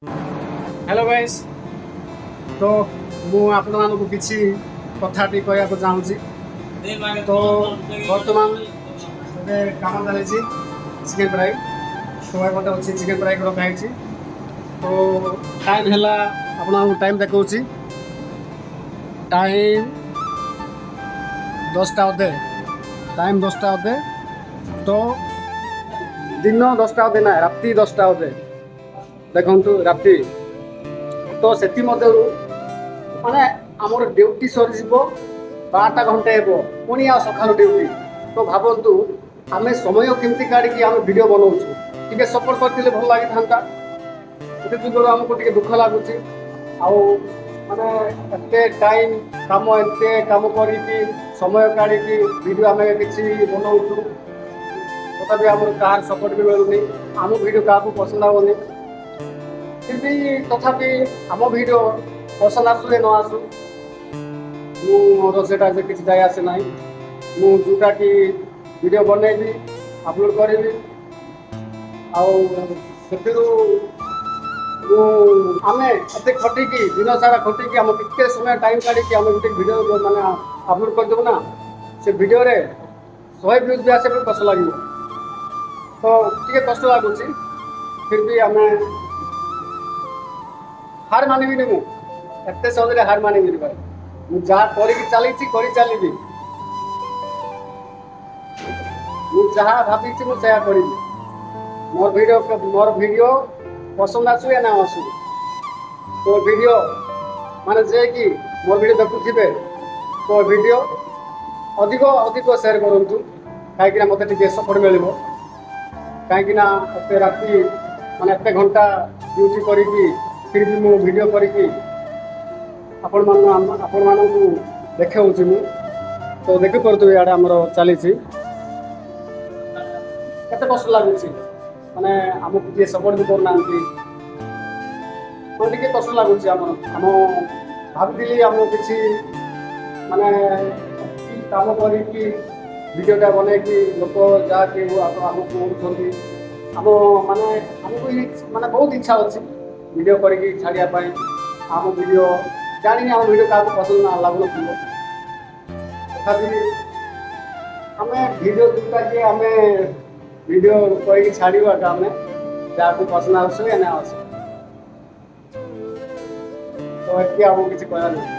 Hello guys, ତ ମୁଁ ଆପଣମାନଙ୍କୁ କିଛି କଥାଟି କହିବାକୁ ଚାହୁଁଛି। ତ ବର୍ତ୍ତମାନ ଏବେ କାମ ଚାଲିଛି ଚିକେନ୍ ଫ୍ରାଇ। ତ ଏପଟେ ଅଛି ଚିକେନ୍ ଫ୍ରାଇ ରଖା ହେଇଛି। ତ ଟାଇମ୍ ହେଲା, ଆପଣଙ୍କୁ ଟାଇମ୍ ଦେଖାଉଛି, ଟାଇମ୍ 10ଟା ଅଧେ। ଟାଇମ୍ 10ଟା ଅଧେ। ତ ଦିନ 10ଟା ଅଧେ ନା, ରାତି 10ଟା ଅଧେ। ଦେଖନ୍ତୁ, ରାତି। ତ ସେଥିମଧ୍ୟରୁ ମାନେ ଆମର ଡ୍ୟୁଟି ସରିଯିବ 12ଟା ଘଣ୍ଟେ ହେବ, ପୁଣି ଆଉ ସକାଳୁ ଡ୍ୟୁଟି। ତ ଭାବନ୍ତୁ, ଆମେ ସମୟ କେମିତି କାଢ଼ିକି ଆମେ ଭିଡ଼ିଓ ବନଉଛୁ। ଟିକେ ସପୋର୍ଟ କରିଥିଲେ ଭଲ ଲାଗିଥାନ୍ତା। ସେଥି ଯୋଗୁଁ ଆମକୁ ଟିକେ ଦୁଃଖ ଲାଗୁଛି। ଆଉ ମାନେ ଏତେ ଟାଇମ୍ କାମ, ଏତେ କାମ କରିକି, ସମୟ କାଢ଼ିକି ଭିଡ଼ିଓ ଆମେ କିଛି ବନଉଛୁ, ତଥାପି ଆମର କାହାର ସପୋର୍ଟ ବି ମିଳୁନି। ଆମ ଭିଡ଼ିଓ କାହାକୁ ପସନ୍ଦ ହେବନି। ଫିର୍ ବି ତଥାପି ଆମ ଭିଡ଼ିଓ ପସନ୍ଦ ଆସୁ ନ ଆସୁ, ମୁଁ ମୋର ସେଇଟା ଯେ କିଛି ଯାଇ ଆସେ ନାହିଁ। ମୁଁ ଯେଉଁଟାକି ଭିଡ଼ିଓ ବନେଇବି, ଅପଲୋଡ଼ କରିବି। ଆଉ ସେଥିରୁ ମୁଁ ଆମେ ଏତେ ଖଟିକି, ଦିନ ସାରା ଖଟିକି, ଆମେ ଟିକେ ସମୟ ଟାଇମ୍ କାଢ଼ିକି ଆମେ ଗୋଟେ ଭିଡ଼ିଓ ମାନେ ଅପଲୋଡ଼ କରିଦେବୁ ନା, ସେ ଭିଡ଼ିଓରେ 100 ଭ୍ୟୁଜ୍ ବି ଆସିବା ପାଇଁ କଷ୍ଟ ଲାଗିବ। ତ ଟିକେ କଷ୍ଟ ଲାଗୁଛି। ଫିର୍ ବି ଆମେ ହାର ମାନିବିନି। ମୁଁ ଏତେ ସହଜରେ ହାର ମାନିବିନି ଭାଇ। ମୁଁ ଯାହା କରିକି ଚାଲିଛି, କରି ଚାଲିବି। ମୁଁ ଯାହା ଭାବିଛି, ମୁଁ ସେୟା କରିବି। ମୋର ଭିଡ଼ିଓ ପସନ୍ଦ ଆସୁ ୟା ନା ଆସୁ, ତ ଭିଡ଼ିଓ ମାନେ ଯେ କି ମୋର ଭିଡ଼ିଓ ଦେଖୁଥିବେ, ତ ଭିଡ଼ିଓ ଅଧିକ ଅଧିକ ସେୟାର କରନ୍ତୁ, କାହିଁକିନା ମୋତେ ଟିକେ ସପୋର୍ଟ ମିଳିବ। କାହିଁକିନା ଏତେ ରାତି, ମାନେ ଏତେ ଘଣ୍ଟା ଡ୍ୟୁଟି କରିକି, ଫିର୍ ବି ମୁଁ ଭିଡ଼ିଓ କରିକି ଆପଣମାନଙ୍କୁ ଦେଖାଉଛି ମୁଁ। ତ ଦେଖିପାରୁଥିବେ, ଇଆଡ଼େ ଆମର ଚାଲିଛି। କେତେ କଷ୍ଟ ଲାଗୁଛି, ମାନେ ଆମକୁ କିଏ ସପୋର୍ଟ ବି କରୁନାହାନ୍ତି। ମାନେ ଟିକେ କଷ୍ଟ ଲାଗୁଛି ଆମର। ଆମ ଭାବିଥିଲି ଆମ କିଛି ମାନେ କାମ କରିକି, ଭିଡ଼ିଓଟା ବନେଇକି, ଲୋକ ଯାହାକି ଆମକୁ କହୁଛନ୍ତି, ଆମ ମାନେ ଆମକୁ ମାନେ ବହୁତ ଇଚ୍ଛା ଅଛି ଭିଡ଼ିଓ କରିକି ଛାଡ଼ିବା ପାଇଁ। ଆମ ଭିଡ଼ିଓ, ଜାଣିନି ଆମ ଭିଡ଼ିଓ କାହାକୁ ପସନ୍ଦ ନା ଲାଗୁନଥିବ। ତଥାପି ଆମେ ଭିଡ଼ିଓ ଯେଉଁଟାକି ଆମେ ଭିଡ଼ିଓ କରିକି ଛାଡ଼ିବାଟା, ଆମେ ଯାହାକୁ ପସନ୍ଦ ଆସୁ ୟା ନା ଆସୁ। ତ ଏତିକି, ଆମକୁ କିଛି କହିବାର ନାହିଁ।